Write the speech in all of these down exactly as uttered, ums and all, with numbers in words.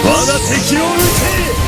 我が敵を討て。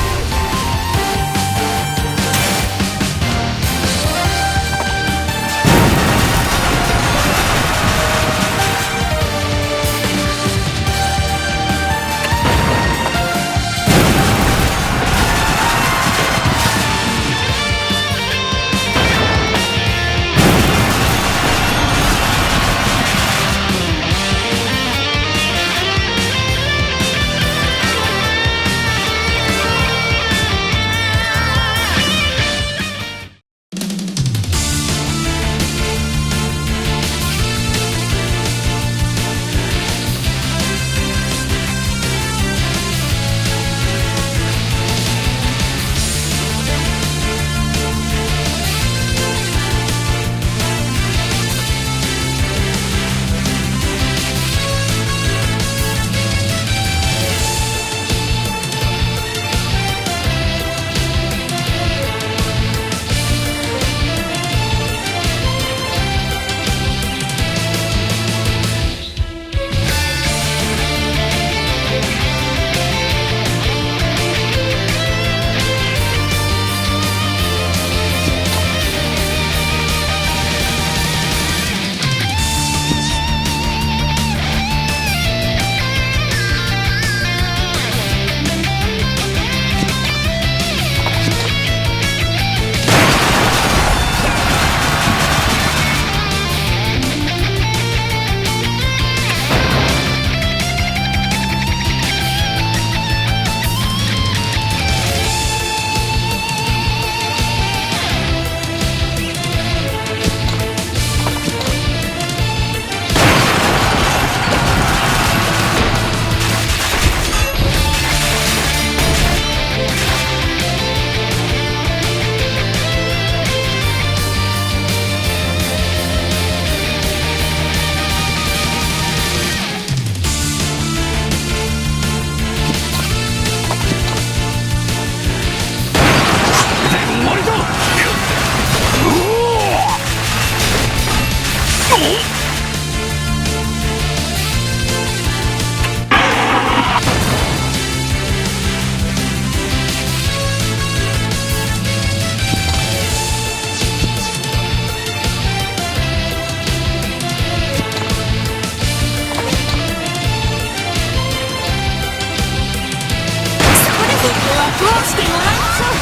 そこで決行はどうしてもらいましょう。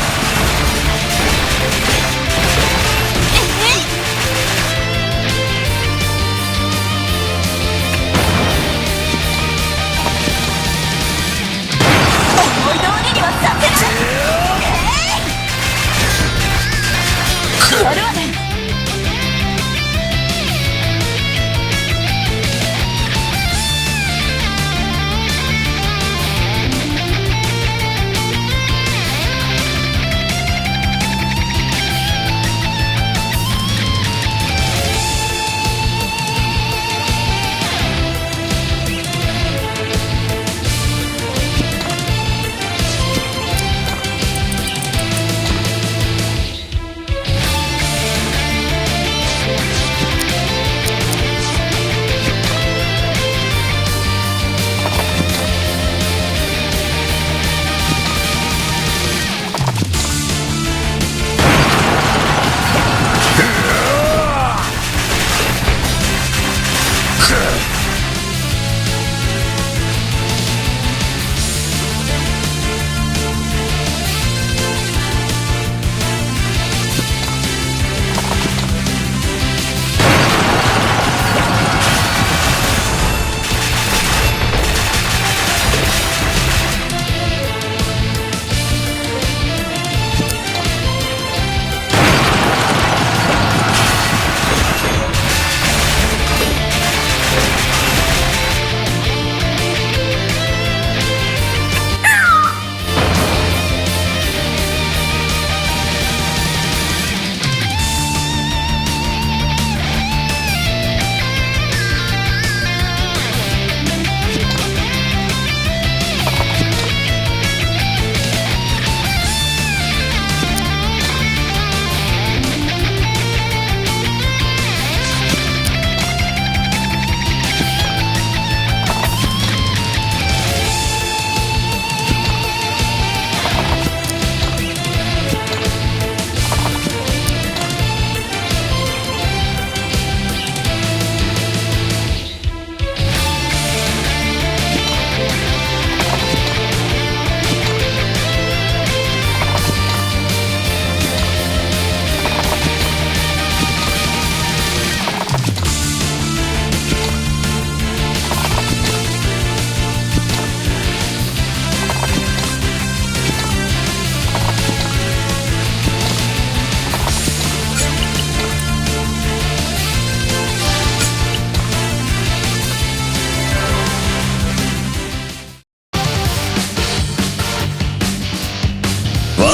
ええ、思い通りにはさせない。ええ、やるわね。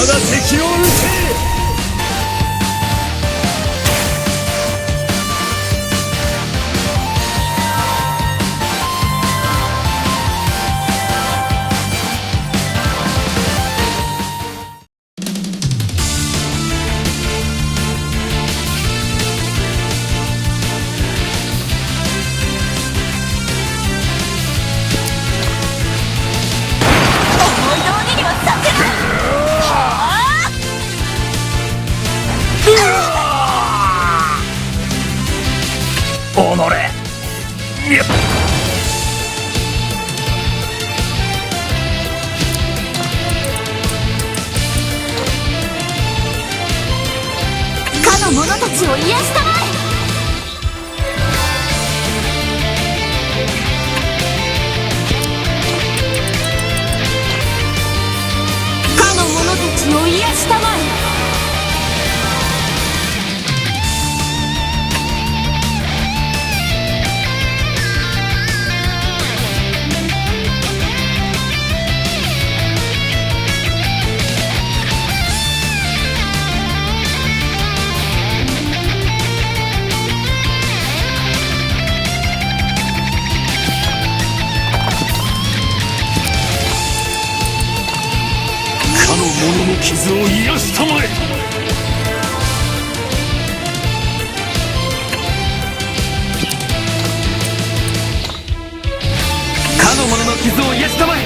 敵を討て。思い通りにはさせない。おのれ。かの者たちを癒したまえ。かの者たちを癒したまえ。かの者の傷を癒したまえ。かの者の傷を癒したまえ。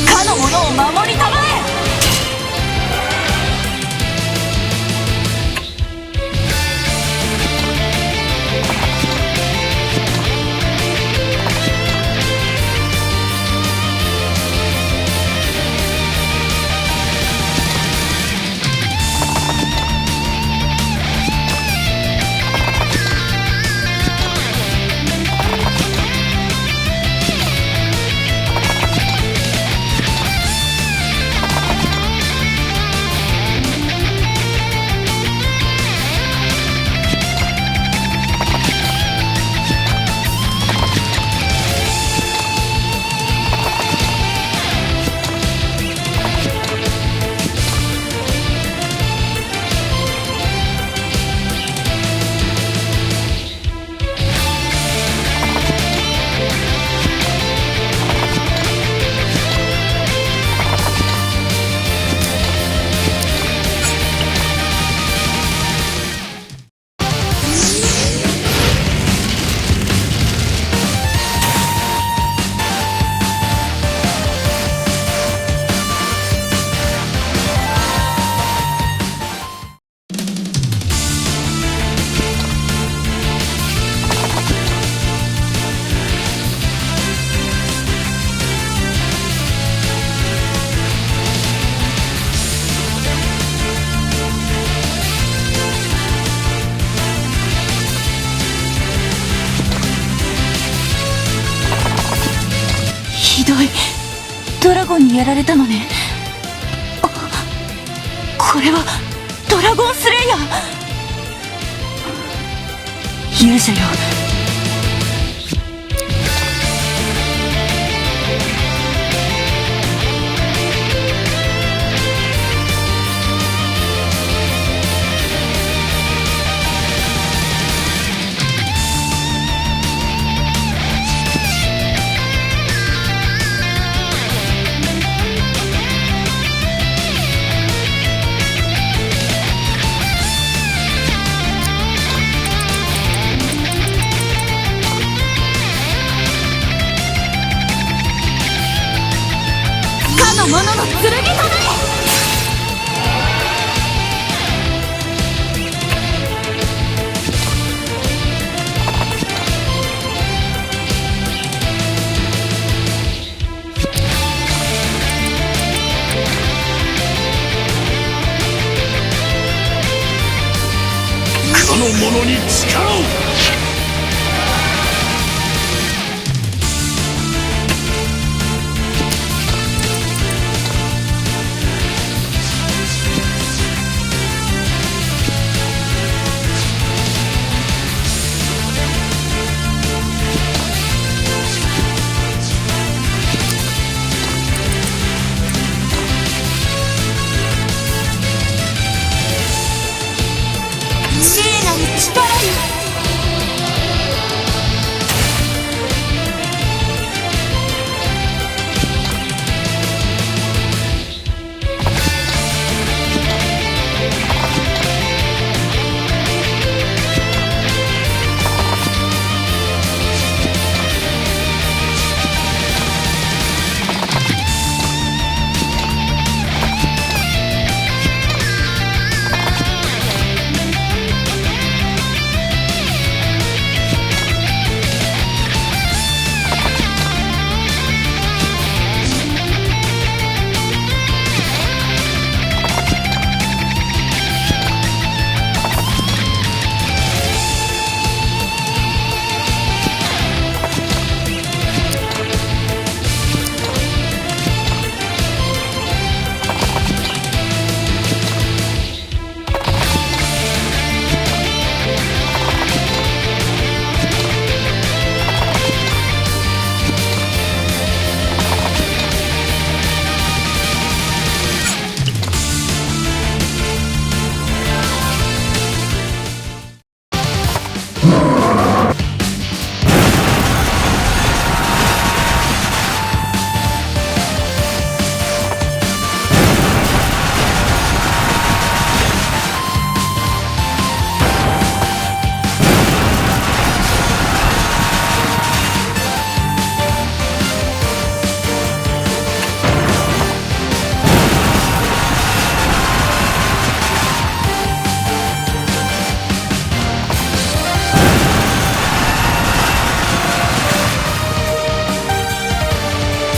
かの者を守りたまえ。ひどい。ドラゴンにやられたのね。あ、これはドラゴンスレイヤー。勇者よ。魔物の剣となれ。この者に力を。